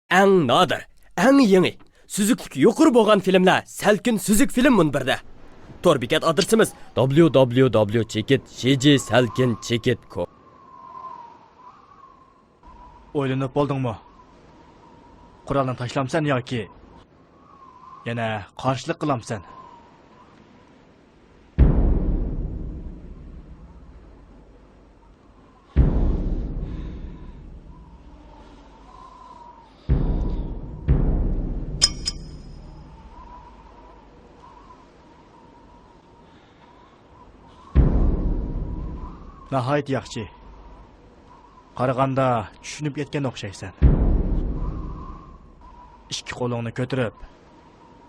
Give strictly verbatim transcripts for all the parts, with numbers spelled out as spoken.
ئەڭ نادىر، ئەڭ يېڭى، سۈزۈكلۈكى يۇقىرى بولغان فىلىملەر سەلكىن سۈزۈك فىلىم مۇنبىرىدە. تور بېكەت ئادرېسىمىز: دابليۇ دابليۇ دابليۇ چېكىت شى جى سەلكىن چېكىت كوم. ئويلىنىپ بولدۇڭمۇ؟ قورالنى تاشلامسەن ياكى يەنە قارشىلىق قىلامسەن؟ ناھايىتى ياخشى. قارىغاندا چۈشىنىپ يەتكەن ئوخشايسەن. ئىككى قولۇڭنى كۆتۈرۈپ،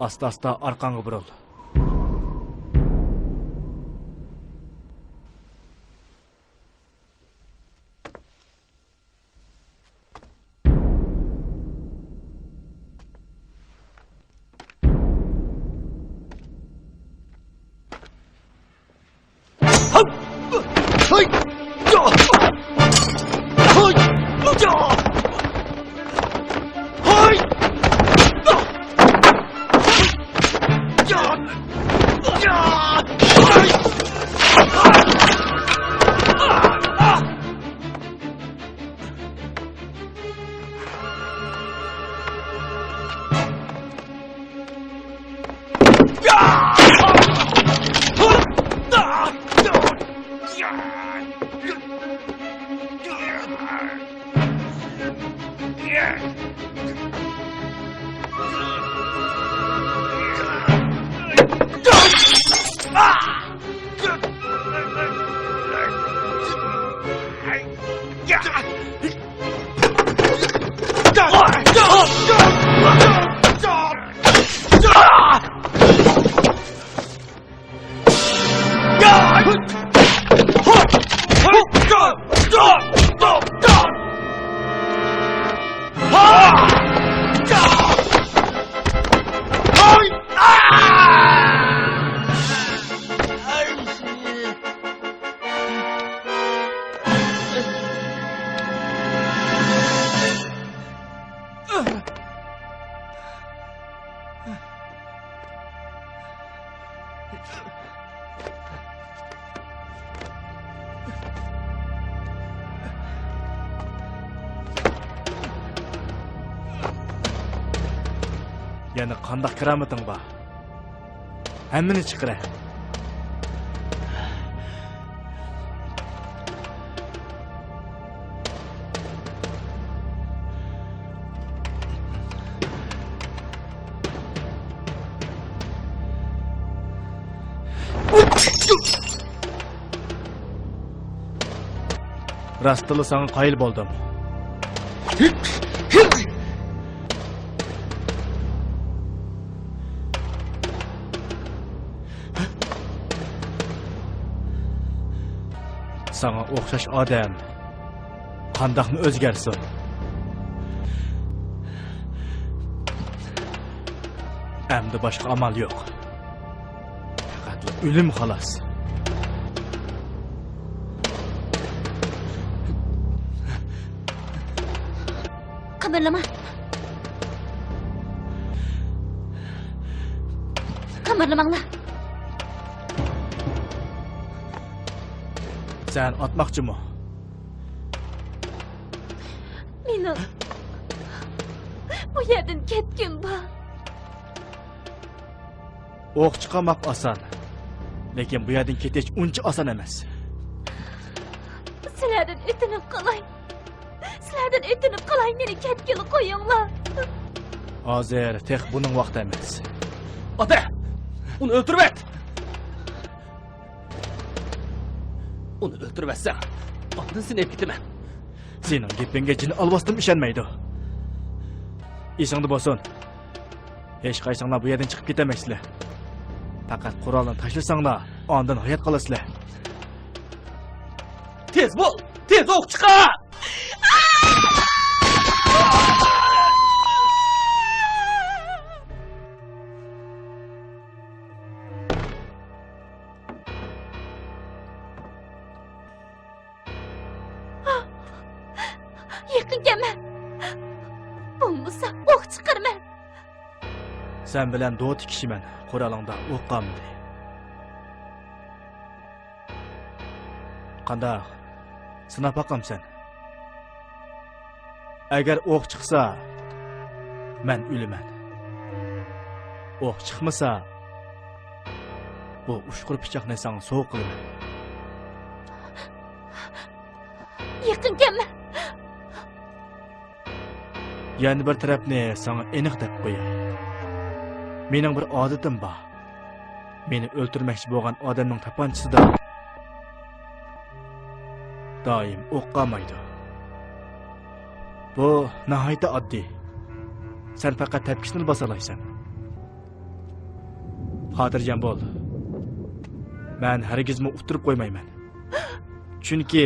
ئاستا-ئاستا ئارقاڭغا بۇرۇل. يەنە قانداق كارامىتىڭ بار؟ ھەممىنى چىقىرە. راستتىنلا ساڭا قايىل بولدۇم. ساڭا ئوخشاش ئادەم قانداقمۇ ئۆزگەرسۇن؟ ئەمدى باشقا ئامال يوق. پەقەتلا ئۆلۈم خالاس. قىمىرلىما. قىمىرلىماڭلار. سەن ئاتماقچىمۇ؟ مېنىڭ بۇ يەردىن كەتكۈم بار. ئوق چىقارماق ئاسان، لېكىن بۇ يەردىن كېتىش ئۇنچە ئاسان ئەمەس. سىلەردىن ئۆتۈنۈپ قالاي. سىلەردىن ئۆتۈنۈپ قالاي، مېنى كەتكىلى قويۇڭلار. ھازىر تېخى بۇنىڭ ۋاقتى ئەمەس. ئاتا! ئۇنى ئۆلتۈرۈۋەت! ئۇنى ئۆلتۈرۈۋەتسەڭ، ئاندىن سېنى ئېلىپ كېتىمەن. سېنىڭ گېپىڭگە جىن ئالۋاستىمۇ ئىشەنمەيدۇ. ئېسىڭدە بولسۇن. ھېچقايسىڭلار بۇ يەردىن چىقىپ كېتەلمەيسىلەر. پەقەت قورالنى تاشلىساڭلار، ئاندىن ھايات قالىسىلەر. تېز بول! تېز ئوق چىقار! يېقىن كەلمە! بولمىسا ئوق چىقىرىمەن. سەن بىلەن دوتا كىشىمەن، قورالىڭدا ئوق قالمىدى. قانداق؟ سىناپ باقامسەن؟ ئەگەر ئوق چىقسا، مەن ئۆلىمەن. ئوق چىقمىسا، بۇ ئۇچقۇر پىچاقنى ساڭا سوۋغا قىلىمەن. يېقىن كەلمە. يەنە بىر تەرەپنى ساڭا ئېنىق دەپ قوياي. مېنىڭ بىر ئادىتىم بار. مېنى ئۆلتۈرمەكچى بولغان ئادەمنىڭ تاپانچىسىدا دائىم ئوق قالمايدۇ. بۇ ناھايىتى ئاددىي. سەن پەقەت تەپكىسىنىلا باسالايسەن. خاتىرجەم بول. مەن ھەرگىزمۇ ئۇتتۇرۇپ قويمايمەن. چۈنكى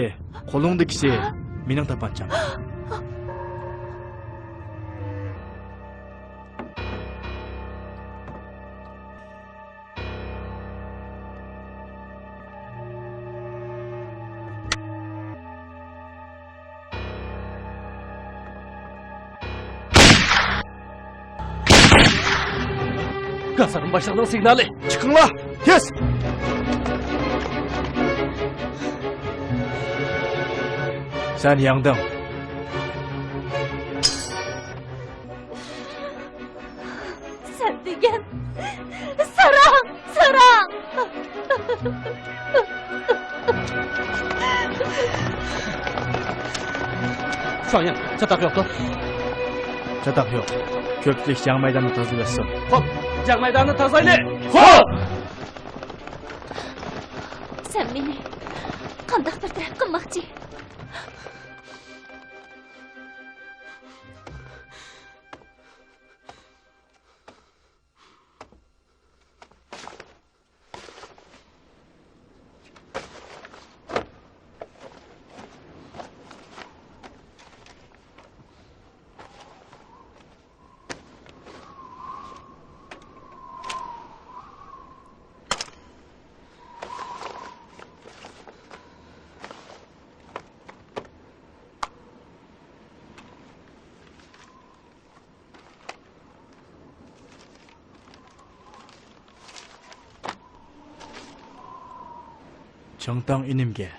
قولۇڭدىكىسى مېنىڭ تاپانچام. گاسارىن باشلىقنىڭ سىگنالى. چىقىڭلار، تېز! سەن يەڭدىڭ. سەن دېگەن ساراڭ، ساراڭ! شۇاڭيەن، چاتاق يوقتۇ؟ چاتاق يوق. كۆپچىلىك جەڭ مەيدانىنى تازىلىۋەتسۇن. خوپ، جەڭ مەيدانىنى تازىلايلى! خوپ! سەن مېنى قانداق بىر تەرەپ قىلماقچى؟ چىڭتاڭ ئىنىمگە.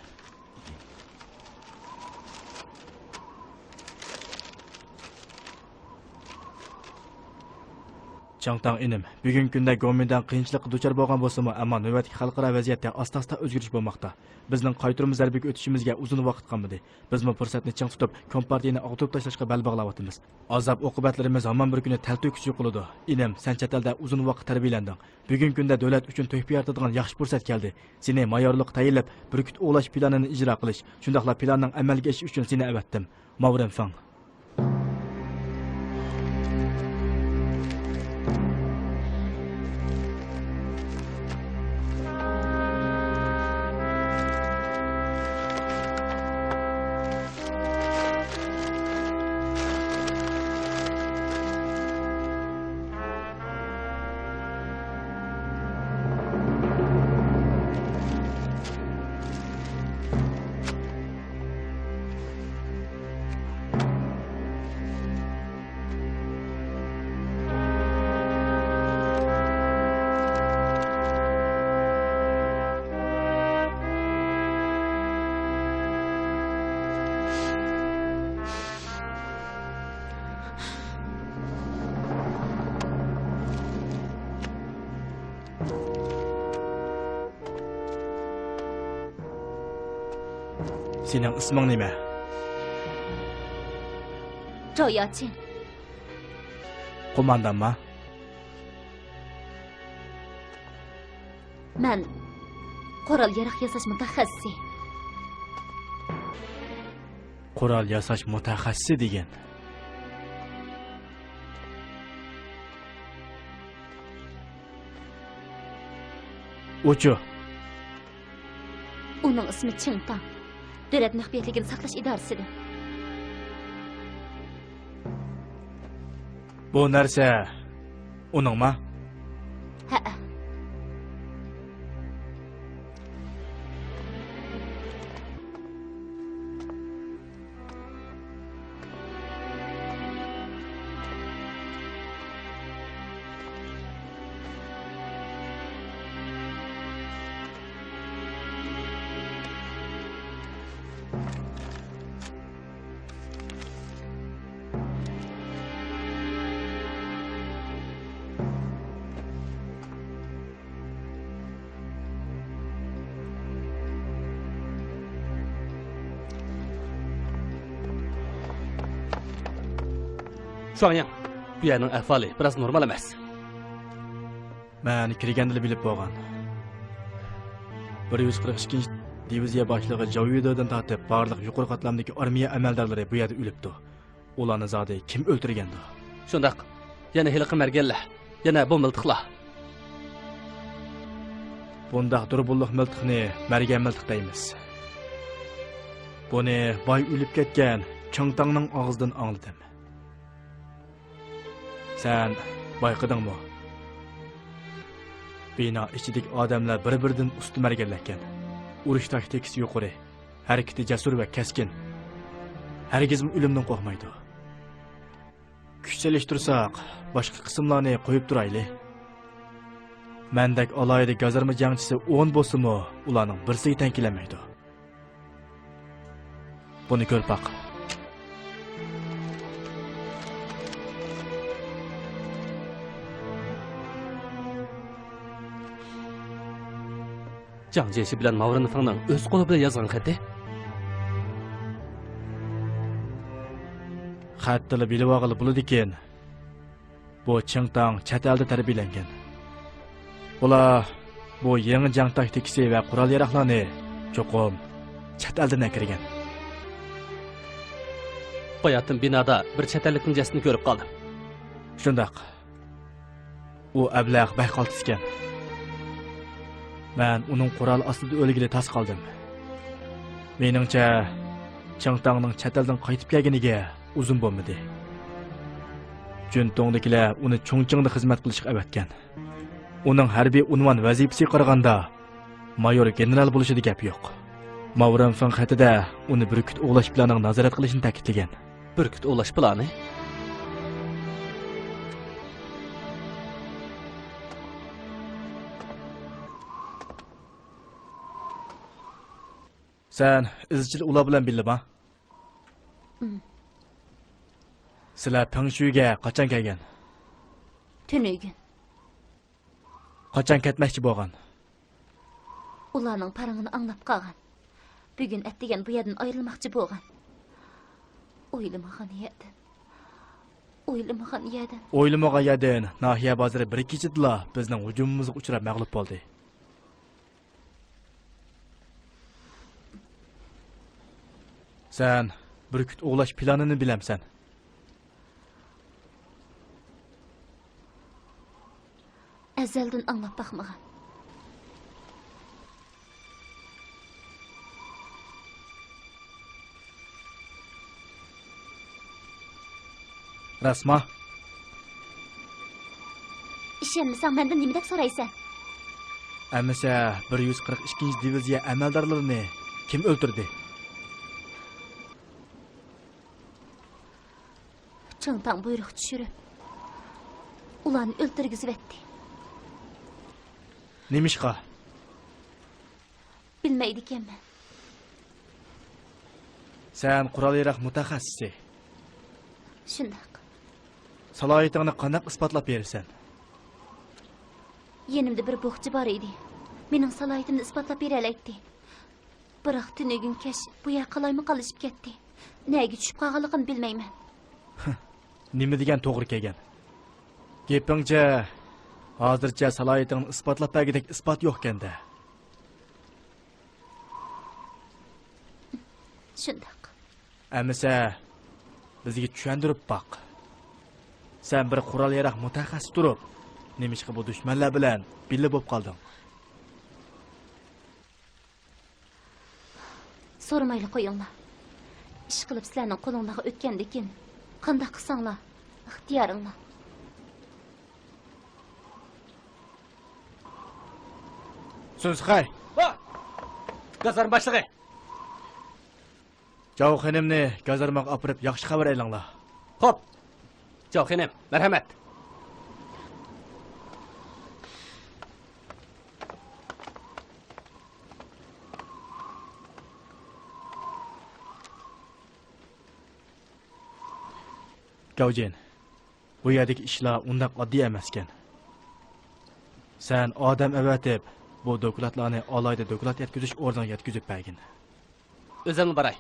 چىڭتاڭ ئىنىم، بۈگۈنكى كۈندە گومىنداڭ قىيىنچىلىققا دۇچار بولغان بولسىمۇ، ئەمما نۆۋەتتىكى خەلقئارا ۋەزىيەتتە ئاستا-ئاستا ئۆزگىرىش بولماقتا. بىزنىڭ قايتۇرما زەربىگە ئۆتۈشىمىزگە ئۇزۇن ۋاقىت قالمىدى. بىزمۇ پۇرسەتنى چىڭ تۇتۇپ، كومپارتىيىنى ئاغدۇرۇپ تاشلاشقا بەل باغلاۋاتىمىز. ئازاب-ئوقۇبەتلىرىمىز ھامان بىر كۈنى تەلتۆكۈس يوقىلىدۇ. ئىنىم، سەن چەت ئەلدە ئۇزۇن ۋاقىت تەربىيەلەندىڭ. بۈگۈنكى كۈندە دۆلەت ئۈچۈن تۆھپە يارىتىدىغان ياخشى پۇرسەت كەلدى. سېنى مايورلۇققا تەيىنلەپ، بۈركۈت ئوۋلاش پىلانىنى ئىجرا قىلىش، شۇنداقلا پىلاننىڭ ئەمەلگە ئېشىشى ئۈچۈن سېنى ئەۋەتتىم. ماۋرېنفېڭ. سېنىڭ ئىسمىڭ نېمە؟ جاۋياچىن. قوماندانما؟ مەن قورال-ياراغ ياساش مۇتەخەسسىسى. قورال ياساش مۇتەخەسسىسى دېگەن. ئۇچۇ. ئۇنىڭ ئىسمى چىڭتاڭ. دۆلەت مەخپىيەتلىكىنى ساقلاش ئىدارىسىدىن. بۇ نەرسە ئۇنىڭما؟ ھەئە. شۇاڭيىڭ، بۇ يەرنىڭ ئەھۋالى بىراز نورمال ئەمەس. مەن كىرگەندىلا بىلىپ بولغان. بىر يۈز قىرىق ئىككىنچى دىۋىزىيە باشلىقى جاۋ يۈدېدىن تارتىپ بارلىق يۇقىرى قاتلامدىكى ئارمىيە ئەمەلدارلىرى بۇ يەردە ئۆلۈپتۇ. ئۇلارنى زادى كىم ئۆلتۈرگەندۇ؟ شۇنداق. يەنە ھېلىقى مەرگەنلەر. يەنە بۇ مىلتىقلار. بۇنداق دۇربۇنلۇق مىلتىقنى مەرگەن مىلتىق دەيمىز. بۇنى باي ئۆلۈپ كەتكەن چىڭتاڭنىڭ ئاغزىدىن ئاڭلىدىم. سەن بايقىدىڭمۇ؟ بىنا ئىچىدىكى ئادەملەر بىر-بىرىدىن ئۇستا مەرگەنلەككەن. ئۇرۇش تاكتىكىسى يۇقىرى. ھەرىكىتى جەسۇر ۋە كەسكىن. ھەرگىزمۇ ئۆلۈمدىن قورقمايدۇ. كۈچ سېلىشتۇرساق، باشقا قىسىملارنى قويۇپ تۇرايلى. مەندەك ئالاھىدە گازارما جەڭچىسى ئون بولسىمۇ، ئۇلارنىڭ بىرسىگە تەڭ كېلەلمەيدۇ. بۇنى كۆر باق. جاڭ جيېشى بىلەن ماۋرىن فېڭنىڭ ئۆز قولى بىلەن يازغان خېتى. خەتتىلا بىلىۋالغىلى بولىدىكەن. بۇ چىڭتاڭ چەت ئەلدە تەربىيەلەنگەن. ئۇلار بۇ يېڭى جەڭ تاكتىكىسى ۋە قورال-ياراغلارنى چوقۇم چەت ئەلدىن ئەكىرگەن. باياتىن بىنادا بىر چەت ئەللىكنىڭ جەسىتىنى كۆرۈپ قالدىم. شۇنداق. ئۇ ئەبلەخ بەك قالتىس ئىكەن. مەن ئۇنىڭ قورالى ئاستىدا ئۆلگىلى تاس قالدىم. مېنىڭچە، چىڭتاڭنىڭ چەت ئەلدىن قايتىپ كەلگىنىگە ئۇزۇن بولمىدى. جۈنتۇڭدىكىلەر ئۇنى چۇڭچىڭدا خىزمەت قىلىشقا ئەۋەتكەن. ئۇنىڭ ھەربىي ئۇنۋان ۋەزىپىسىگە قارىغاندا، مايور گېنېرال بولۇشىدا گەپ يوق. ماۋرىن فېڭ خېتىدە ئۇنى بۈركۈت ئوۋلاش پىلانىغا نازارەت قىلىشنى تەكىتلىگەن. بۈركۈت ئوۋلاش پىلانى؟ سەن ئىزچىل ئۇلار بىلەن بىللىما؟ ئىم. سىلەر پېڭشۈگە قاچان كەلگەن؟ تۈنۈگۈن. قاچان كەتمەكچى بولغان؟ ئۇلارنىڭ پارىڭىنى ئاڭلاپ قالغان. بۈگۈن ئەتىگەن بۇ يەردىن ئايرىلماقچى بولغان. ئويلىمىغان يەردىن. ئويلىمىغان يەردىن. ئويلىمىغان يەردىن ناھىيە بازىرى بىر كېچىدىلا بىزنىڭ ھۇجۇمىمىزغا ئۇچراپ مەغلۇپ بولدى. سەن بۈركۈت ئوۋلاش پىلانىنى بىلەمسەن؟ ئەزەلدىن ئاڭلاپ باقمىغان. راستما؟ ئىشەنمىسەڭ مەندىن نېمە دەپ سورايسەن؟ ئەمىسە، بىر يۈز قىرىق ئىككىنچى دىۋىزىيە ئەمەلدارلىرىنى كىم ئۆلتۈردى؟ چىڭتاڭ بۇيرۇق چۈشۈرۈپ، ئۇلارنى ئۆلتۈرگۈزۈۋەتتى. نېمىشقا؟ بىلمەيدىكەنمەن. سەن قورال-ياراغ مۇتەخەسسىسى. شۇنداق. سالاھىيىتىڭنى قانداق ئىسپاتلاپ بېرىسەن؟ يېنىمدا بىر بوقچى بار ئىدى. مېنىڭ سالاھىيىتىمنى ئىسپاتلاپ بېرەلەيتتى. بىراق تۈنۈگۈن كەچ بۇ يەر قالايمىقانلىشىپ كەتتى. نەگە چۈشۈپ قالغانلىقىنى بىلمەيمەن. نېمە دېگەن توغرا كەلگەن؟ گېپىڭچە، ھازىرچە سالاھىيىتىڭنى ئىسپاتلاپ بەرگۈدەك ئىسپات يوقكەن-دە. شۇنداق. ئەمىسە، بىزگە چۈشەندۈرۈپ باق. سەن بىر قورال-ياراغ مۇتەخەسسىسى تۇرۇپ، نېمىشقا بۇ دۈشمەنلەر بىلەن بىللە بولۇپ قالدىڭ؟ سورىمايلا قويۇڭلار. ئىشقىلىپ سىلەرنىڭ قولۇڭلارغا ئۆتكەندىكىن، قانداق قىلساڭلار، ئىختىيارىڭلار. سۈنسىخەي! ۋا! گازارما باشلىقى! جاۋ خېنىمنى گازارماغا ئاپىرىپ ياخشى خەۋەر ئېلىڭلار. خوپ! جاۋ خېنىم، مەرھەمەت! گاۋجىن، بۇ يەردىكى ئىشلار ئۇنداق ئاددىي ئەمەسكەن. سەن ئادەم ئەۋەتىپ، بۇ دوكلاتلارنى ئالاھىدە دوكلات يەتكۈزۈش ئورنىغا يەتكۈزۈپ بەرگىن. ئۆزۈملا باراي.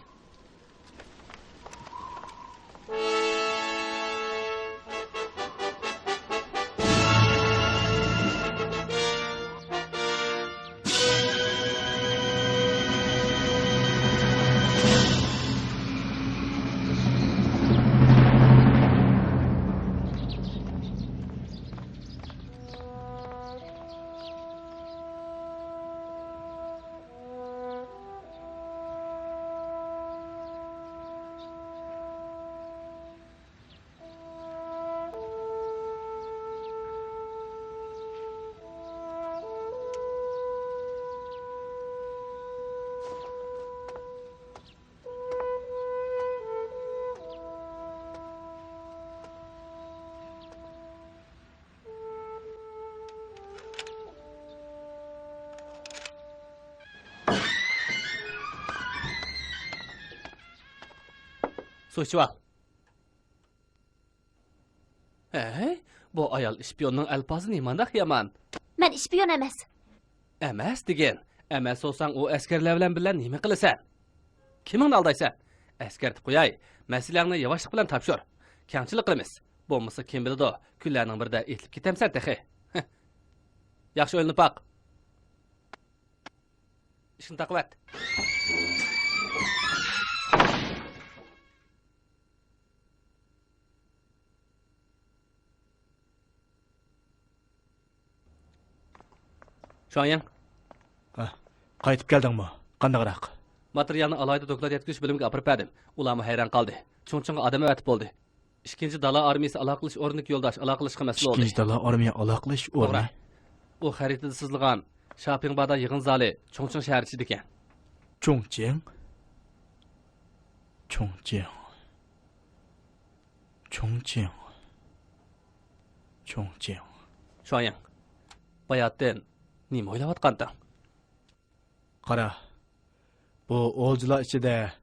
سۇ ئىچىۋال. ھەي، بۇ ئايال ئىشپىيوننىڭ ئەلپازى نېمانداق يامان؟ مەن ئىشپىيون ئەمەس. ئەمەس دېگىن. ئەمەس بولساڭ، ئۇ ئەسكەرلەر بىلەن بىللە نېمە قىلىسەن؟ كىمىڭنى ئالدايسەن؟ ئەسكەرتىپ قوياي، مەسىلەڭنى ياۋاشلىق بىلەن تاپشۇر. كەڭچىلىك قىلىمىز. بولمىسا كىم بىلىدۇ، كۈنلەرنىڭ بىرىدە ئېتىلىپ كېتەمسەن تېخى. ياخشى ئويلىنىپ باق. ئىشىكنى تاقىۋەت. شۇاڭيىڭ. ھە، قايتىپ كەلدىڭمۇ؟ قانداقراق؟ ماتېرىيالنى ئالاھىدە دوكلات يەتكۈزۈش بۆلۈمىگە ئاپىرىپ بەردىم. ئۇلارمۇ ھەيران قالدى. چۇڭچىڭغا ئادەم ئەۋەتىپ بولدى. ئىككىنچى دالا ئارمىيىسى ئالاقىلىشىش ئورنىدىكى يولداش ئالاقىلىشىشقا مەسئۇل بولدى. ئىككىنچى دالا ئارمىيە ئالاقىلىشىش ئورنى؟ توغرا. ئۇ خەرىتىدە سىزىلغان شاپىڭبادا يىغىن زالى چۇڭچىڭ شەھەر ئىچىدىكەن. چۇڭچىڭ؟ چۇڭچىڭ. چۇڭچىڭ. چۇڭچىڭ. شۇاڭيىڭ، باياتىن نېمە ئويلاۋاتقانتىڭ؟ قارا، بۇ ئولجىلار ئىچىدە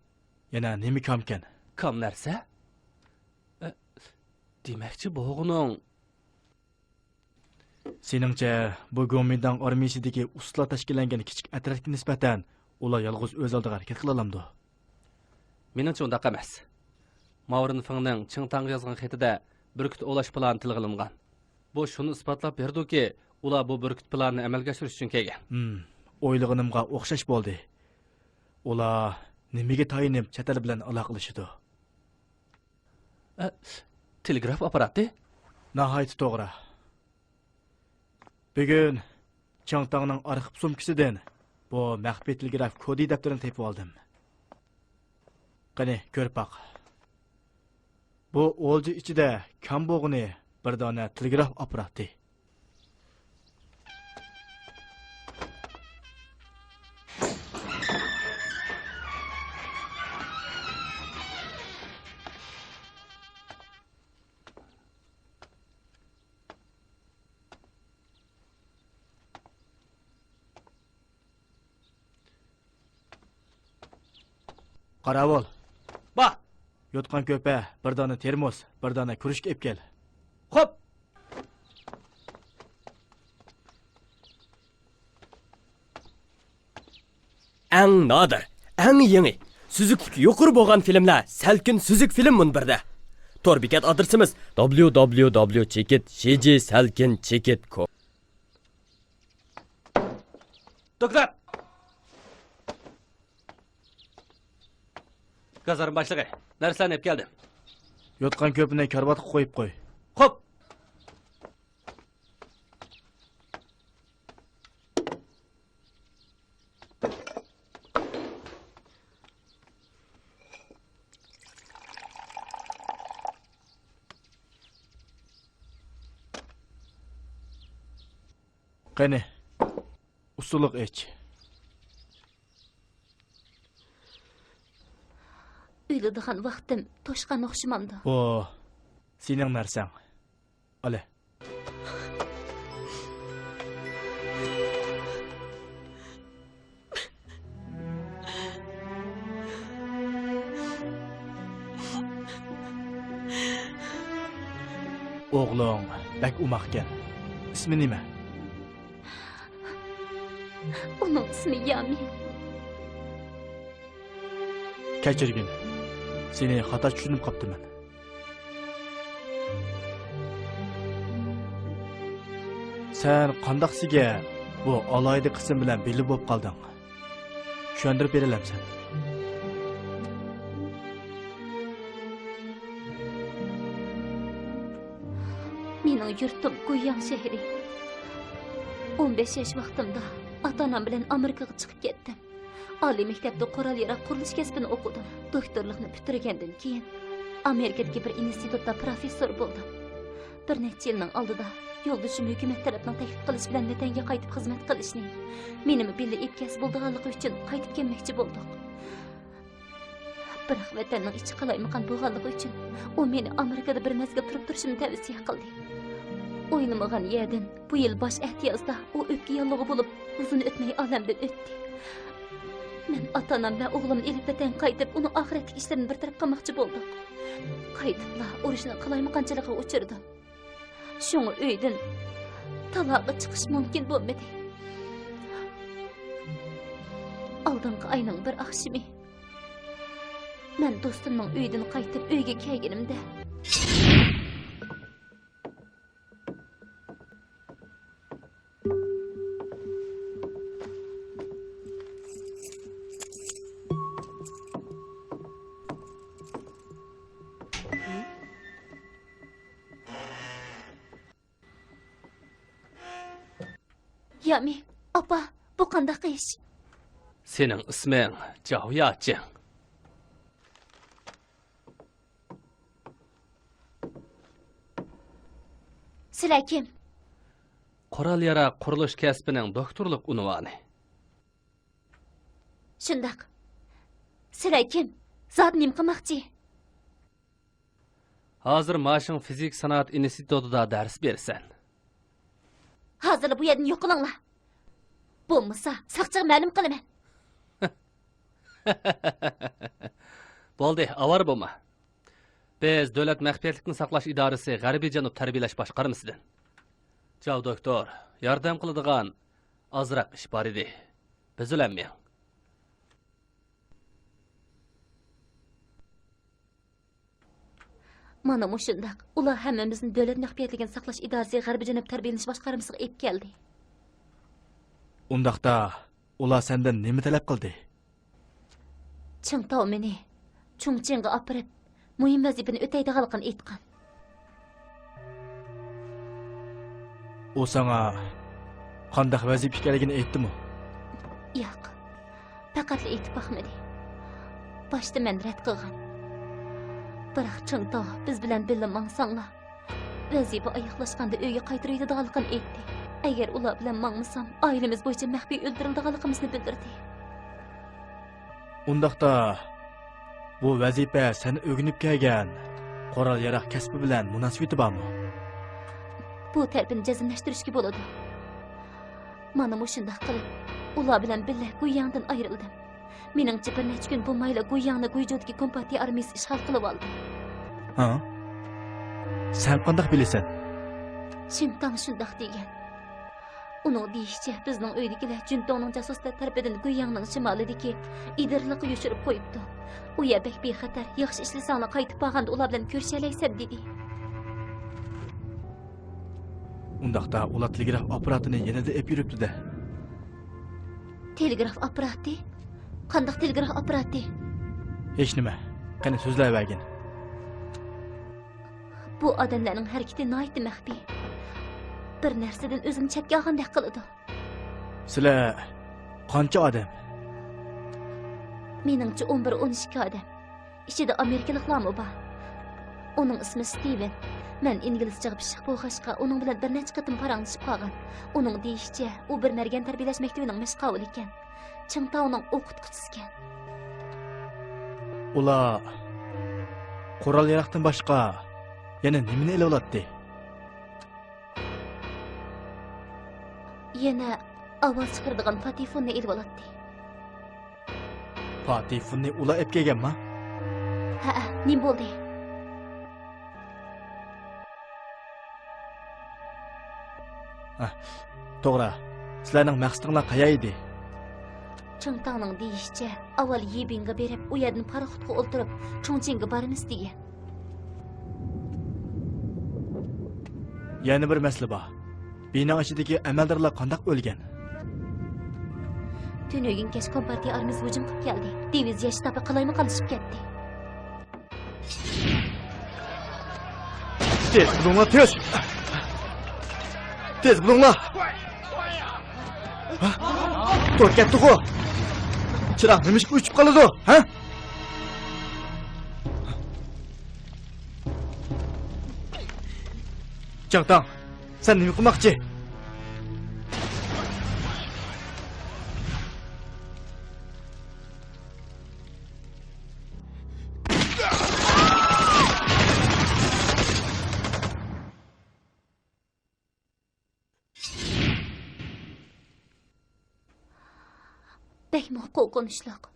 يەنە نېمە كامكەن؟ كام نەرسە؟ ئە، دېمەكچى بولغىنىڭ. سېنىڭچە، بۇ گومىنداڭ ئارمىيىسىدىكى ئۇستىلار تەشكىللەنگەن كىچىك ئەترەتكە نىسبەتەن ئۇلار يالغۇز ئۆز ئالدىغا ھەرىكەت قىلالامدۇ؟ مېنىڭچە ئۇنداق ئەمەس. ماۋرىن فېڭنىڭ چىڭ تاڭغا يازغان خېتىدە بۈركۈت ئوۋلاش پىلانى تىلغا ئېلىنغان. بۇ شۇنى ئىسپاتلاپ بېرىدۇكى، ئۇلار بۇ بۈركۈت پىلانىنى ئەمەلگە ئاشۇرۇش ئۈچۈن كەلگەن. ھىم، ئويلىغىنىمغا ئوخشاش بولدى. ئۇلار نېمىگە تايىنىپ چەت ئەل بىلەن ئالاقىلىشىدۇ؟ ئە، تېلېگراف ئاپپاراتى؟ ناھايىتى توغرا. بۈگۈن چىڭتاڭنىڭ ئارخىپ سومكىسىدىن بۇ مەخپىي تېلېگراف كودى دەپتىرىنى تېپىۋالدىم. قېنى، كۆرۈپ باق. بۇ ئولجا ئىچىدە كام بولغىنى بىر دانە تېلېگراف ئاپپاراتى. قاراۋۇل! بار! يوتقان كۆرپە، بىر دانە تېرموس، بىر دانە كۇرۇشكا ئېلىپ كەل. خوپ! ئەڭ نادىر، ئەڭ يېڭى، سۈزۈكلۈكى يۇقىرى بولغان فىلىملەر سەلكىن سۈزۈك فىلىم مۇنبىرىدە. تور بېكەت ئادرېسىمىز: دابليۇ دابليۇ دابليۇ چېكىت شى جى سەلكىن چېكىت كوم. دوكلات! گازارما باشلىقى، نەرسىلەرنى ئېلىپ كەلدىم. يوتقان كۆرپىنى كارىۋاتقا قويۇپ قوي. خوپ! قېنى، ئۇسسۇلۇق ئىچ. ئۆلىدىغان ۋاقتىم توشقان ئوخشىمامدۇ؟ بۇ سېنىڭ نەرسەڭ. ئالە. ئوغلۇڭ بەك ئوماقكەن. ئىسمى نېمە؟ ئۇنىڭ ئىسمى يامىن. كەچۈرگىن. سېنى خاتا چۈشىنىپ قاپتىمەن. سەن قانداقسىگە بۇ ئالاھىدە قىسىم بىلەن بىللە بولۇپ قالدىڭ؟ چۈشەندۈرۈپ بېرەلەمسەن؟ مېنىڭ يۇرتۇم گۇيياڭ شەھىرى. ئون بەش ياش ۋاقتىمدا ئاتا-ئانام بىلەن ئامېرىكىغا چىقىپ كەتتىم. ئالىي مەكتەپتە قورال-ياراغ قۇرۇلۇش كەسپىنى ئوقۇدۇم. دوكتورلۇقنى پۈتتۈرگەندىن كېيىن، ئامېرىكىدىكى بىر ئىنستىتۇتتا پروفېسسور بولدۇم. بىر نەچچە يىلنىڭ ئالدىدا يولدىشىم ھۆكۈمەت تەرەپنىڭ تەكلىپ قىلىشى بىلەن ۋەتەنگە قايتىپ خىزمەت قىلىشنى، مېنىمۇ بىللە ئېلىپ كەلسە بولىدىغانلىقى ئۈچۈن قايتىپ كەلمەكچى بولدۇق. بىراق ۋەتەننىڭ ئىچى قالايمىقان بولغانلىقى ئۈچۈن ئۇ مېنى ئامېرىكىدا بىر مەزگىل تۇرۇپ تۇرۇشۇمنى تەۋسىيە قىلدى. ئويلىمىغان يەردىن بۇ يىل باش ئەتىيازدا ئۇ ئۆپكە ياللۇغى بولۇپ، ئۇزۇن ئۆتمەي ئالەمدىن ئۆتتى. مەن ئاتا-ئانام ۋە ئوغلۇمنى ئېلىپ ۋەتەنگە قايتىپ، ئۇنىڭ ئاخىرەتلىك ئىشلىرىنى بىر تەرەپ قىلماقچى بولدۇق. قايتىپلا ئۇرۇشنىڭ قالايمىقانچىلىقىغا ئۇچرىدىم. شۇڭا ئۆيدىن تالاغا چىقىش مۇمكىن بولمىدى. ئالدىنقى ئاينىڭ بىر ئاخشىمى مەن دوستۇمنىڭ ئۆيىدىن قايتىپ ئۆيگە كەلگىنىمدە، يامى، ئاپا، بۇ قانداق ئىش؟ سېنىڭ ئىسمىڭ جاۋ ياچىڭ. سىلەر كىم؟ قورال ياراغ قۇرۇلۇش كەسپىنىڭ دوكتورلۇق ئۇنۋانى. شۇنداق. سىلەر كىم؟ زادى نېمە قىلماقچى؟ ھازىر ماشىڭ فىزىكا سانائەت ئىنستىتۇتىدا دەرس بېرىسەن. ھازىرلا بۇ يەردىن يوقىلىڭلار. بولمىسا ساقچىغا مەلۇم قىلىمەن. بولدى، ئاۋارە بولما. بىز دۆلەت مەخپىيەتلىكنى ساقلاش ئىدارىسى غەربىي جەنۇب تەربىيەلەش باشقارمىسىدىن. جاۋ دوكتور، ياردەم قىلىدىغان ئازراق ئىش بار ئىدى. بىز بىلەن مېڭ. مانا مۇشۇنداق. ئۇلار ھەممىمىزنى دۆلەت مەخپىيەتلىكىنى ساقلاش ئىدارىسى غەربىي جەنۇب تەربىيەلىنىش باشقارمىسىغا ئېلىپ كەلدى. ئۇنداقتا، ئۇلار سەندىن نېمە تەلەپ قىلدى؟ چىڭتاۋ مېنى چۇڭچىڭغا ئاپىرىپ، مۇھىم ۋەزىپىنى ئۆتەيدىغانلىقىنى ئېيتقان. ئۇ ساڭا قانداق ۋەزىپە ئىكەنلىكىنى ئېيتتىمۇ؟ ياق، پەقەتلا ئېيتىپ باقمىدى. باشتا مەن رەت قىلغان. بىراق چىڭتاۋ بىز بىلەن بىللە ماڭساڭلار، ۋەزىپە ئاياغلاشقاندا ئۆيگە قايتۇرۇۋېتىدىغانلىقىنى ئېيتتى. ئەگەر ئۇلار بىلەن ماڭمىسام، ئائىلىمىز بويىچە مەخپىي ئۆلتۈرۈلىدىغانلىقىمىزنى بىلدۈردى. ئۇنداقتا، بۇ ۋەزىپە سەن ئۆگىنىپ كەلگەن قورال-ياراغ كەسپى بىلەن مۇناسىۋىتى بارمۇ؟ بۇ تەرىپىنى جەزملەشتۈرۈشكە بولىدۇ. مانا مۇشۇنداق قىلىپ، ئۇلار بىلەن بىللە گۇيياڭدىن ئايرىلدىم. مېنىڭچە، بىر نەچچە كۈن بولمايلا گۇيياڭنى گۇيجۇدىكى كومپارتىيە ئارمىيىسى ئىشغال قىلىۋالدى. ھە؟ سەن قانداق بىلىسەن؟ شىنتاڭ شۇنداق دېگەن. ئۇنىڭ دېيىشىچە، بىزنىڭ ئۆيدىكىلەر جۈنتوڭنىڭ جاسۇسلىرى تەرىپىدىن گۇيياڭنىڭ شىمالىدىكى ئىدىرلىققا يوشۇرۇپ قويۇپتۇ. ئۇ يەر بەك بىخەتەر، ياخشى ئىشلىسەڭلار قايتىپ بارغاندا ئۇلار بىلەن كۆرۈشەلەيسەن، دېدى. ئۇنداقتا ئۇلار تېلېگراف ئاپپاراتىنى يەنىلا ئېلىپ يۈرۈپتۇ-دە. تېلېگراف ئاپپاراتى؟ قانداق تېلېگراف ئاپپاراتى؟ ھېچنېمە. قېنى، سۆزلەۋەرگىن. بۇ ئادەملەرنىڭ ھەرىكىتى ناھايىتى مەخپىي. بىر نەرسىدىن ئۆزىنى چەتكە ئالغاندەك قىلىدۇ. سىلەر قانچە ئادەم؟ مېنىڭچە، ئون بىر، ئون ئىككى ئادەم. ئىچىدە ئامېرىكىلىقلارمۇ بار. ئۇنىڭ ئىسمى ستىۋېن. مەن ئىنگلىزچىغا پىششىق بولغاچقا، ئۇنىڭ بىلەن بىر نەچچە قېتىم پاراڭلىشىپ قالغان. ئۇنىڭ دېيىشىچە، ئۇ بىر مەرگەن تەربىيەلەش مەكتىۋىنىڭ مەشقاۋۇلى ئىكەن. چىڭتاۋنىڭ ئوقۇتقۇچىسىكەن. ئۇلار قورال-ياراقتىن باشقا يەنە نېمىنى ئېلىۋالاتتى؟ يەنە ئاۋاز چىقىرىدىغان پاتېفوننى ئېلىۋالاتتى. پاتېفوننى ئۇلار ئەپ كەلگەنما؟ ھەئە، نېمە بولدى؟ ھە، توغرا. سىلەرنىڭ مەقسىتىڭلار قەيەر ئىدى؟ چىڭتاڭنىڭ دېيىشىچە، ئاۋۋال يىبىنغا بېرىپ، ئۇ يەردىن پاراخوتقا ئولتۇرۇپ، چۇڭچىڭگە بارىمىز دېگەن. يەنە بىر مەسىلە بار. بىناڭ ئىچىدىكى ئەمەلدارلار قانداق ئۆلگەن؟ تۈنۈگۈن كەچ كومپارتىيە ئارمىيىسى ھۇجۇم قىلىپ كەلدى. دىۋىزىيە شتابى قالايمىقانلىشىپ كەتتى. تېز بولۇڭلار، تېز! تېز بولۇڭلار! ھە؟ تور كەتتىغۇ! چىراغ نېمىشقا ئۆچۈپ قالىدۇ، ھە؟ چىڭتاڭ، سەن نېمە قىلماقچى؟ بەكمۇ قورقۇنچلۇق.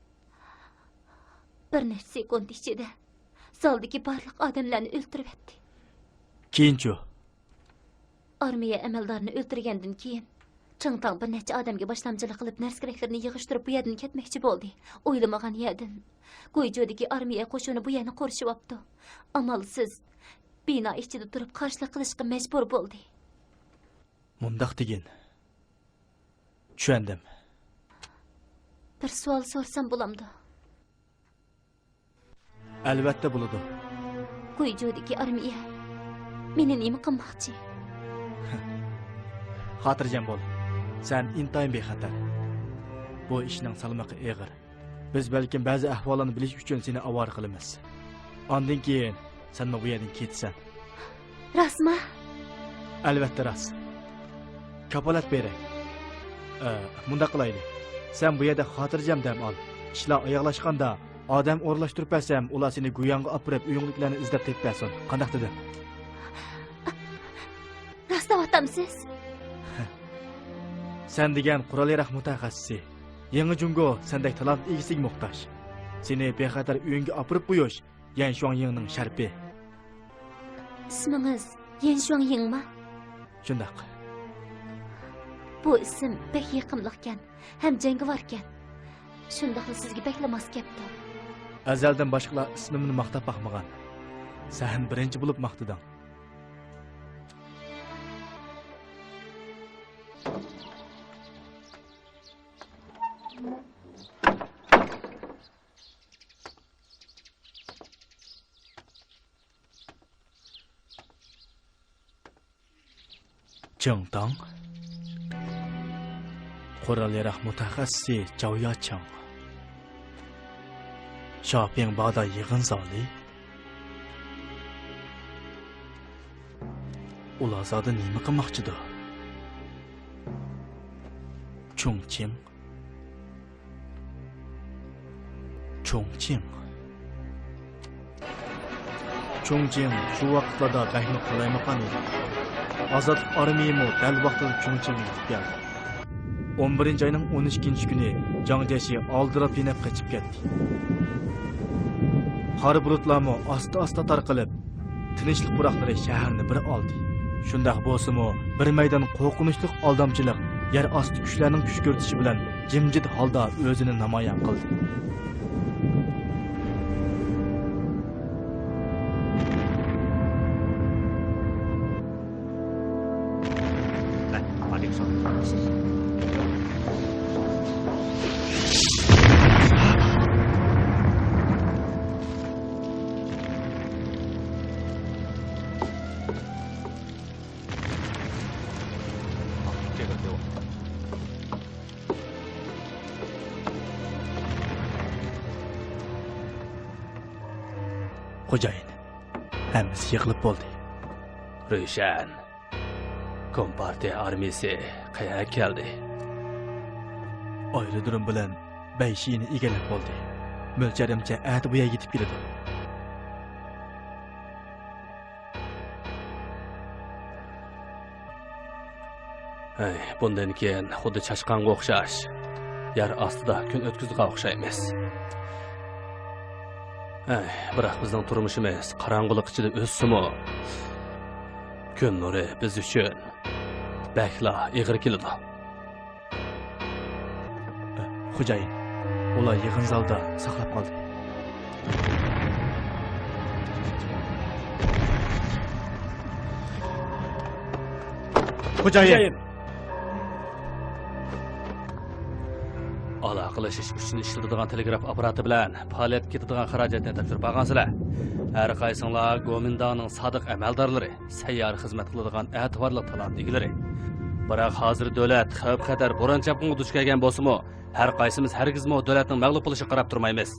بىر نەچچە سېكۇنت ئىچىدە زالدىكى بارلىق ئادەملەرنى ئۆلتۈرۈۋەتتى. كېيىنچۇ؟ ئارمىيە ئەمەلدارىنى ئۆلتۈرگەندىن كېيىن، چىڭتاڭ بىر نەچچە ئادەمگە باشلامچىلىق قىلىپ، نەرسە-كېرەكلىرىنى يىغىشتۇرۇپ، بۇ يەردىن كەتمەكچى بولدى. ئويلىمىغان يەردىن گۇيجۇدىكى ئارمىيە قوشۇنى بۇ يەرنى قورشىۋاپتۇ. ئامالسىز، بىنا ئىچىدە تۇرۇپ قارشىلىق قىلىشقا مەجبۇر بولدى. مۇنداق دېگىن. چۈشەندىم. بىر سوئال سورىسام بولامدۇ؟ ئەلۋەتتە بولىدۇ. گۇيجۇدىكى ئارمىيە مېنى نېمە قىلماقچى؟ خاتىرجەم بول. سەن ئىنتايىن بىخەتەر. بۇ ئىشنىڭ سالمىقى ئېغىر. بىز بەلكىم بەزى ئەھۋاللارنى بىلىش ئۈچۈن سېنى ئاۋارە قىلىمىز. ئاندىن كېيىن سەنمۇ بۇ يەردىن كېتىسەن. راستمۇ؟ ئەلۋەتتە راست. كاپالەت بېرەي. ئە، مۇنداق قىلايلى. سەن بۇ يەردە خاتىرجەم دەم ئال. ئىشلار ئاياغلاشقاندا ئادەم ئورۇنلاشتۇرۇپ بەرسەم، ئۇلار سېنى گۇياڭغا ئاپىرىپ، ئۆيۈڭدىكىلەرنى ئىزدەپ تېپىپ بەرسۇن. قانداق دېدىم؟ راست دەۋاتامسىز؟ سەن دېگەن قورال-ياراغ مۇتەخەسسىسى. يېڭى جۇڭگو سەندەك تالانت ئىگىسىگە موھتاج. سېنى بىخەتەر ئۆيۈڭگە ئاپىرىپ قويۇش يەن شۇاڭيىڭنىڭ شەرىپى. ئىسمىڭىز يەن شۇاڭيىڭما؟ شۇنداق. بۇ ئىسىم بەك يېقىملىقكەن ھەم جەڭگىۋاركەن. شۇنداقلا سىزگە بەكلا ماس كەپتۇ. ئەزەلدىن باشقىلار ئىسمىمنى ماختاپ باقمىغان. سەن بىرىنچى بولۇپ ماختىدىڭ. چىڭتاڭ، قورال-ياراغ مۇتەخەسسىسى جاۋيا چىڭ. شاپىڭ باغدا يىغىن زالى. ئۇلار زادى نېمە قىلماقچىدۇ؟ چۇڭچىڭ. چۇڭچىڭ. چۇڭچىڭ شۇ ۋاقىتلاردا بەكمۇ قالايمىقان ئىدى. ئازادلىق ئارمىيىمۇ دەل ۋاقتىدا چۇڭچىڭغا يېتىپ كەلدى. ئون بىرىنچى ئاينىڭ ئون ئىككىنچى كۈنى جاڭ جيەشى ئالدىراپ يېنىپ قېچىپ كەتتى. قارا بۇلۇتلارمۇ ئاستا-ئاستا تارقىلىپ، تىنچلىق پۇراقلىرى شەھەرنى بىر ئالدى. شۇنداق بولسىمۇ، بىر مەيدان قورقۇنچلۇق ئالدامچىلىق يەر ئاستى كۈچلەرنىڭ كۈشكۈرتۈشى بىلەن جىمجىت ھالدا ئۆزىنى نامايان قىلدى. خوجايىن، ھەممىسى يىغىلىپ بولدى. روشەن. كومپارتىيە ئارمىيىسى قەيەرگە كەلدى؟ ئايرودروم بىلەن بەيشىنى ئىگىلەپ بولدى. مۆلچەرلىمىچە ئەتە بۇ يەرگە يېتىپ كېلىدۇ. ھەي، بۇندىن كېيىن خۇددى چاشقانغا ئوخشاش يەر ئاستىدا كۈن ئۆتكۈزىدىغان ئوخشايمىز. ھەي، بىراق بىزنىڭ تۇرمۇشىمىز قاراڭغۇلۇق ئىچىدە ئۆتسىمۇ، كۈن نۇرى بىز ئۈچۈن بەكلا ئېغىر كېلىدۇ. خوجايىن، ئۇلار يىغىن زالدا ساقلاپ قالدى. خوجايىن! ئالاقىلىشىش ئۈچۈن ئىشلىتىدىغان تېلېگراف ئاپپاراتى بىلەن پائالىيەتكە كېتىدىغان خىراجەتنى تاپشۇرۇپ ئالغانسىلەر. ھەر قايسىڭلار گومىنداڭنىڭ سادىق ئەمەلدارلىرى، سەييارە خىزمەت قىلىدىغان ئەتىۋارلىق تالانت ئىگىلىرى. بىراق ھازىر دۆلەت خەۋپ-خەتەر، بوران-چاپقۇنغا دۇچ كەلگەن بولسىمۇ، ھەر قايسىمىز ھەرگىزمۇ دۆلەتنىڭ مەغلۇپ بولۇشىغا قاراپ تۇرمايمىز.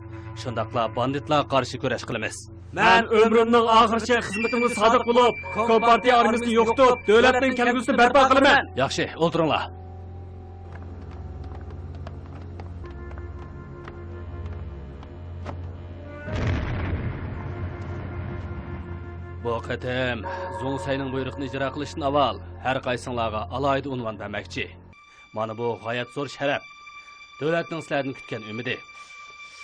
شۇنداقلا باندىتلارغا قارشى كۈرەش قىلىمىز. مەن ئۆمرۈمنىڭ ئاخىرىچە خىزمىتىمگە سادىق بولۇپ، كومپارتىيە ئارمىيىسىنى يوقىتىپ، دۆلەتنىڭ كەلگۈسىنى بەرپا قىلىمەن. ياخشى، ئولتۇرۇڭلار. بۇ قېتىم زۇڭ سەينىڭ بۇيرۇقىنى ئىجرا قىلىشتىن ئاۋۋال ھەر قايسىڭلارغا ئالاھىدە ئۇنۋان بەرمەكچى. مانا بۇ غايەت زور شەرەپ. دۆلەتنىڭ سىلەردىن كۈتكەن ئۈمىدى.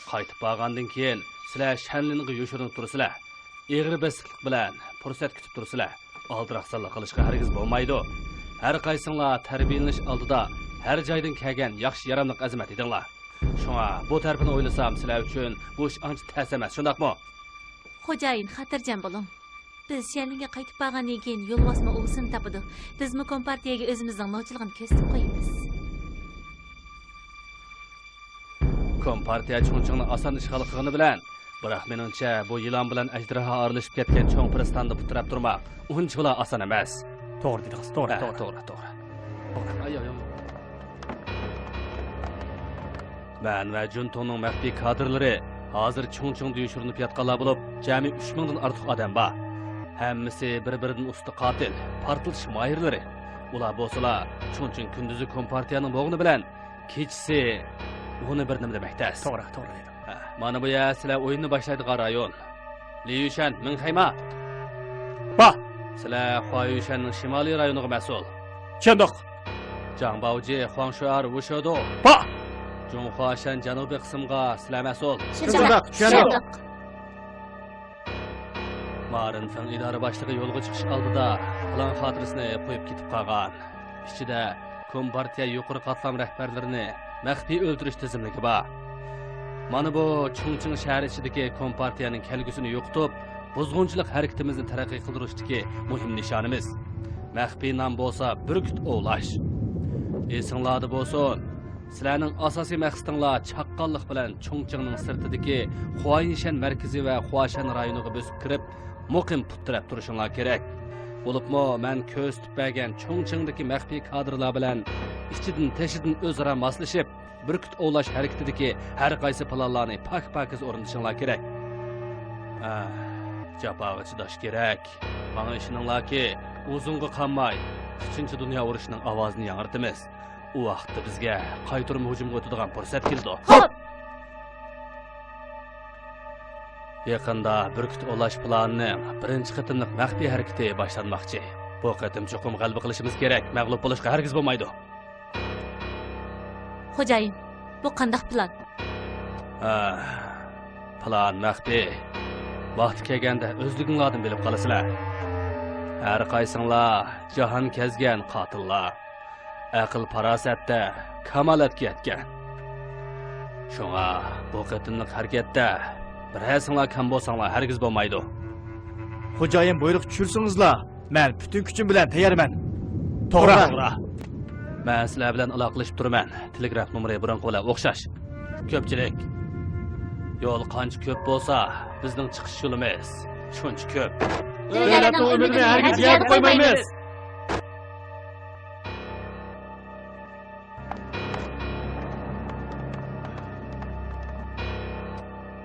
قايتىپ بارغاندىن كېيىن سىلەر شەنلىنغا يوشۇرۇنۇپ تۇرىسىلەر. ئېغىر بېسىقلىق بىلەن پۇرسەت كۈتۈپ تۇرىسىلەر. ئالدىراقسانلىق قىلىشقا ھەرگىز بولمايدۇ. ھەر قايسىڭلار تەربىيەلىنىش ئالدىدا ھەر جايدىن كەلگەن ياخشى ياراملىق ئەزىمەت ئىدىڭلار. شۇڭا بۇ تەرىپىنى ئويلىسام سىلەر ئۈچۈن بۇ ئىش ئانچە تەس ئەمەس، شۇنداقمۇ؟ خوجايىن، خاتىرجەم بولۇڭ. بىز شيەنلىنگە قايتىپ بارغاندىن كېيىن يولۋاسمۇ ئۇۋىسىنى تاپىدۇ. بىزمۇ كومپارتىيەگە ئۆزىمىزنىڭ نوچىلىقىنى كۆرسىتىپ قويىمىز. كومپارتىيە چۇڭچىڭنى ئاسان ئىشغال قىلغىنى بىلەن، بىراق مېنىڭچە بۇ يىلان بىلەن ئەجدىھا ئارىلىشىپ كەتكەن چوڭ پىرىستاندا پۇت تىرەپ تۇرماق ئۇنچىۋالا ئاسان ئەمەس. توغرا دېدىڭىز، توغرا، ھە، توغرا. توغرا، توغرا. مەن ۋە جۇنتۇڭنىڭ مەخپىي كادىرلىرى ھازىر چۇڭچىڭدا يوشۇرۇنۇپ ياتقانلار بولۇپ، جەمئىي ئۈچ مىڭدىن ئارتۇق ئادەم بار. ھەممىسى بىر-بىرىدىن ئۇستا قاتىل، پارتلىتىش ماھىرلىرى. ئۇلار بولسىلا چۇڭچىڭ كۈندۈزى كومپارتىيەنىڭ بولغىنى بىلەن، كېچىسى ئۇنى بىر نېمە دېمەك تەس. توغرا، توغرا دېدىڭ. ھە، مانا بۇ يەر سىلەر ئويۇننى باشلايدىغان رايون. لى يۈشەن، مىڭ خەيما. با! سىلەر خۇا يۈشەننىڭ شىمالىي رايونىغا مەسئۇل. چۈشەندۇق. جاڭ باۋجى، خۇاڭ شۇئەر، ۋۇشېدۇ. با! جۇڭخۇا شەن جەنۇبىي قىسىمغا سىلەر مەسئۇل. چۈشەندۇق، چۈشەندۇق. مارىن فېڭ ئىدارە باشلىقى يولغا چىقىش ئالدىدا پىلان خاتىرىسىنى قويۇپ كېتىپ قالغان. ئىچىدە كومپارتىيە يۇقىرى قاتلام رەھبەرلىرىنى مەخپىي ئۆلتۈرۈش تىزىملىكى بار. مانا بۇ چۇڭچىڭ شەھىرى ئىچىدىكى كومپارتىيەنىڭ كەلگۈسىنى يوقىتىپ، بۇزغۇنچىلىق ھەرىكىتىمىزنى تەرەققىي قىلدۇرۇشتىكى مۇھىم نىشانىمىز. مەخپىي نام بولسا بۈركۈت ئوۋلاش. ئېسىڭلاردا بولسۇن، سىلەرنىڭ ئاساسىي مەقسىتىڭلار چاققانلىق بىلەن چۇڭچىڭنىڭ سىرتىدىكى خۇايىنشەن مەركىزى ۋە خۇاشەن رايونىغا بۆسۈپ كىرىپ، مۇقىم پۇت تىرەپ تۇرۇشۇڭلار كېرەك. بولۇپمۇ مەن كۆرسىتىپ بەرگەن چۇڭچىڭدىكى مەخپىي كادىرلار بىلەن ئىچىدىن تېشىدىن ئۆزئارا ماسلىشىپ، بۈركۈت ئوۋلاش ھەرىكىتىدىكى ھەر قايسى پىلانلارنى پاك-پاكىز ئورۇندىشىڭلار كېرەك. ئاھ، جاپاغا چىداش كېرەك. ماڭا ئىشىنىڭلاركى، ئۇزۇنغا قالماي ئۈچىنچى دۇنيا ئۇرۇشىنىڭ ئاۋازىنى ياڭرىتىمىز. ئۇ ۋاقىتتا بىزگە قايتۇرما ھۇجۇمغا ئۆتىدىغان پۇرسەت كېلىدۇ. خوپ! يېقىندا بۈركۈت ئوۋلاش پىلانىنىڭ بىرىنچى قېتىملىق مەخپىي ھەرىكىتى باشلانماقچى. بۇ قېتىم چوقۇم غەلىبە قىلىشىمىز كېرەك، مەغلۇپ بولۇشقا ھەرگىز بولمايدۇ. خوجايىن، بۇ قانداق پىلان؟ ھە، پىلان مەخپىي. ۋاقتى كەلگەندە ئۆزلۈكۈڭلاردىن بىلىپ قالىسىلەر. ھەر قايسىڭلار جاھان كەزگەن قاتىللار. ئەقىل-پاراسەتتە كامالەتكە يەتكەن. شۇڭا بۇ قېتىملىق ھەرىكەتتە بىرەرسىڭلار كەم بولساڭلار ھەرگىز بولمايدۇ. خوجايىن بۇيرۇق چۈشۈرسىڭىزلا، مەن پۈتۈن كۈچۈم بىلەن تەييارمەن. توغرا. توغرا. مەن سىلەر بىلەن ئالاقىلىشىپ تۇرىمەن. تېلېگراف نومۇرى بۇرۇنقى بىلەن ئوخشاش. كۆپچىلىك، يول قانچە كۆپ بولسا، بىزنىڭ چىقىش يولىمىز شۇنچە كۆپ. دۆلەتنىڭ ئۈمىدىنى ھەرگىز يەردە قويمايمىز.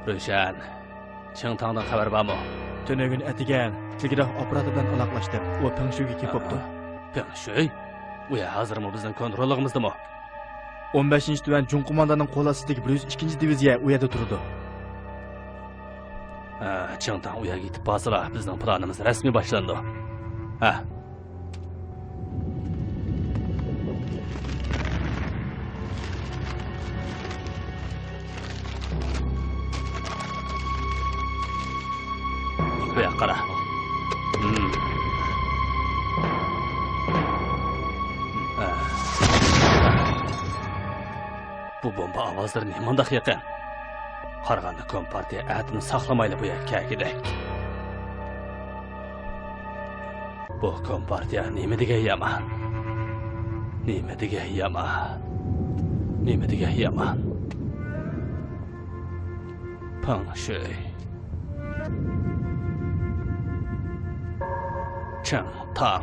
روشەن، چىڭتاڭدىن خەۋەر بارمۇ؟ تۈنۈگۈن ئەتىگەن تېلېگراف ئاپپاراتى بىلەن ئالاقىلەشتىم. ئۇ پېڭشۈيگە كېلىپ بوپتۇ. پېڭشۈي؟ ئۇ يەر ھازىرمۇ بىزنىڭ كونتروللۇقىمىزدىمۇ؟ ئون بەشىنچى تۈەن جۇڭ قوماندانىنىڭ قول ئاستىدىكى بىر يۈز ئىككىنچى دىۋىزىيە ئۇ يەردە تۇرىدۇ. ھە، چىڭتاڭ ئۇ يەرگە يېتىپ بارسىلا، بىزنىڭ پىلانىمىز رەسمىي باشلىنىدۇ. ھە. بۇ ياققا قارا. ھىم. ھە. بۇ بومبا ئاۋازلىرى نېمانداق يېقىن؟ قارىغاندا كومپارتىيە ئەتىمۇ ساقلىمايلا بۇ يەرگە كەلگۈدەك. بۇ كومپارتىيە نېمە دېگەن يامان؟ نېمە دېگەن يامان؟ نېمە دېگەن يامان؟ پېڭشۈي. چىڭتاڭ.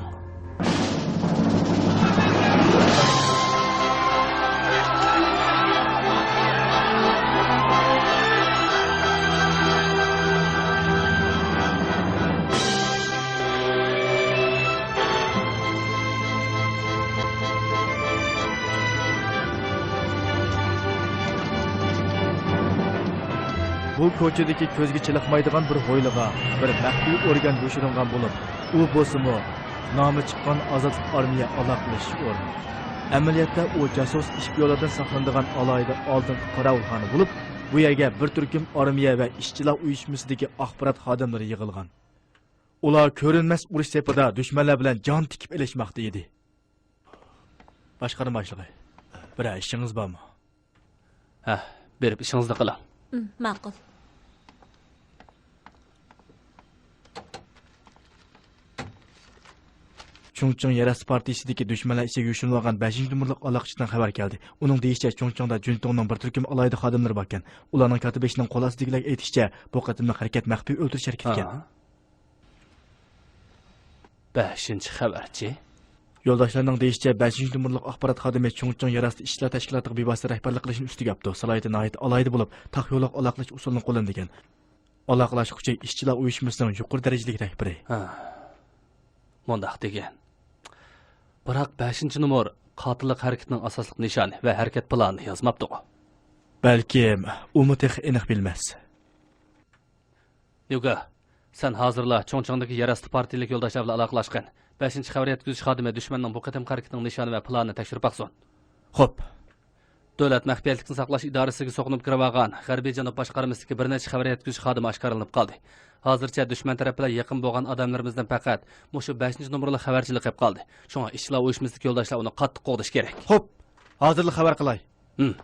بۇ كوچىدىكى كۆزگە چېلىقمايدىغان بىر ھويلىغا بىر مەخپىي ئورگان يوشۇرۇنغان بولۇپ، ئۇ بولسىمۇ نامى چىققان ئازادلىق ئارمىيە ئالاقىلىشىش ئورنى. ئەمەلىيەتتە ئۇ جاسۇس ئىشپىيونلاردىن ساقلىنىدىغان ئالاھىدە ئالدىنقى قاراۋۇلخانا بولۇپ، بۇ يەرگە بىر تۈركۈم ئارمىيە ۋە ئىشچىلار ئۇيۇشمىسىدىكى ئاخبارات خادىملىرى يىغىلغان. ئۇلار كۆرۈنمەس ئۇرۇش سېپىدا دۈشمەنلەر بىلەن جان تىكىپ ئېلىشماقتا ئىدى. باشقارما باشلىقى، بىرەر ئىشىڭىز بارمۇ؟ ھە، بېرىپ ئىشىڭىزنى قىلىڭ. ئىم، ماقۇل. چۇڭچىڭ يەر ئاستى پارتىيىسىدىكى دۈشمەنلەر ئىچىگە يوشۇرۇنۇۋالغان بەشىنچى نومۇرلۇق ئالاقىچىدىن خەۋەر كەلدى. ئۇنىڭ دېيىشىچە، چۇڭچىڭدا جۈنتۇڭنىڭ بىر تۈركۈم ئالاھىدە خادىملىرى باركەن. ئۇلارنىڭ كاتتىبېشىنىڭ قول ئاستىدىكىلەرگە ئېيتىشىچە، بۇ قېتىملىق ھەرىكەت مەخپىي ئۆلتۈرۈش ھەرىكىتىكەن. ھا. بەشىنچى خەۋەرچى؟ يولداشلارنىڭ دېيىشىچە، بەشىنچى نومۇرلۇق ئاخبارات خادىمى چۇڭچىڭ يەر ئاستى ئىشچىلار تەشكىلاتىغا بىۋاسىتە رەھبەرلىك قىلىشنى ئۈستىگە ئاپتۇ. سالاھىيىتى ناھايىتى ئالاھىدە بولۇپ، تاق يوللۇق ئالاقىلىشىش ئۇسۇلىنى قوللىنىدىكەن. ئالاقىلاشقۇچى ئىشچىلار ئۇيۇشمىسىنىڭ يۇقىرى دەرىجىلىك رەھبىرى. ھە. مۇنداق دېگىن. بىراق بەشىنچى نومۇر قاتىللىق ھەرىكىتىنىڭ ئاساسلىق نىشانى ۋە ھەرىكەت پىلانىنى يازماپتىغۇ؟ بەلكىم ئۇمۇ تېخى ئېنىق بىلمەس. نيۇگا، سەن ھازىرلا چۇڭچىڭدىكى يەر ئاستى پارتىيىلىك يولداشلار بىلەن ئالاقىلاشقىن. بەشىنچى خەۋەر يەتكۈزۈش خادىمى دۈشمەننىڭ بۇ قېتىمقى ھەرىكىتىنىڭ نىشانى ۋە پىلانىنى تەكشۈرۈپ باقسۇن. خوپ. دۆلەت مەخپىيەتلىكنى ساقلاش ئىدارىسىگە سوقۇنۇپ كىرىۋالغان غەربىي جەنۇب باشقارمىسىدىكى بىر نەچچە خەۋەر يەتكۈزۈش خادىمى ئاشكارىلىنىپ قالدى. ھازىرچە دۈشمەن تەرەپ بىلەن يېقىن بولغان ئادەملىرىمىزدىن پەقەت مۇشۇ بەشىنچى نومۇرلۇق خەۋەرچىلا قېلىپ قالدى. شۇڭا ئىشچىلار ئۇيۇشمىسىدىكى يولداشلار ئۇنى قاتتىق قوغدىشى كېرەك. خوپ، ھازىرلا خەۋەر قىلاي. ھىم.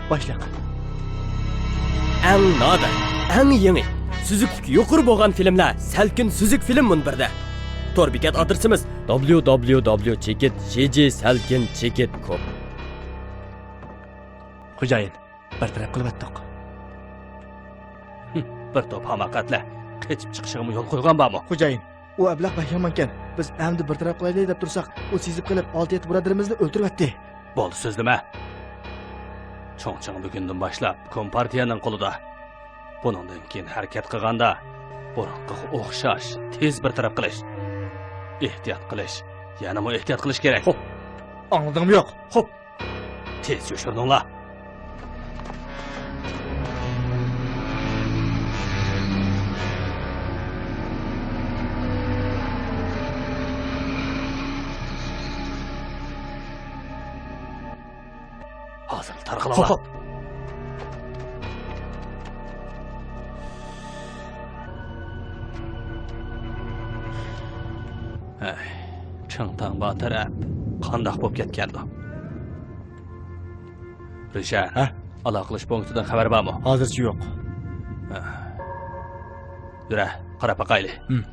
باشلىق. ئەڭ نادىر، ئەڭ يېڭى، سۈزۈكلۈكى يۇقىرى بولغان فىلىملەر سەلكىن سۈزۈك فىلىم مۇنبىرىدە. تور بېكەت ئادرېسىمىز: دابليۇ دابليۇ دابليۇ چېكىت جى جى سەلكىن چېكىت كوم. خوجايىن، بىر تەرەپ قىلىۋەتتۇق. بىر توپ ھاماقەتلەر. قېچىپ چىقىشىغىمۇ يول قويغان بارمۇ؟ خوجايىن، ئۇ ئەبلەخ پەخىرمانكەن. بىز ئەمدى بىر تەرەپ قىلايلى دەپ تۇرساق، ئۇ سېزىپ قېلىپ، ئالتە يەتتە بۇرادىرىمىزنى ئۆلتۈرۈۋەتتى. بولدى، سۆزلىمە. چۇڭچىڭ بۈگۈندىن باشلاپ كومپارتىيەنىڭ قولىدا. بۇنىڭدىن كېيىن ھەرىكەت قىلغاندا، بۇرۇنقىغا ئوخشاش تېز بىر تەرەپ قىلىش. ئېھتىيات قىلىش، يەنىمۇ ئېھتىيات قىلىش كېرەك. خوپ، ئاڭلىدىڭمۇ يوق؟ خوپ. تېز يوشۇرۇلۇڭلار. ھازىر تارقىلىڭلار. خوپ، خوپ. ھەي، چىڭتاڭ باتۇر ئەپ قانداق بولۇپ كەتكەندۇ؟ رىشەن، ھە؟ ئالاقىلىشىش پونكىتىدىن خەۋەر بارمۇ؟ ھازىرچە يوق. ھە. يۈرە، قاراپ باقايلى. ھىم.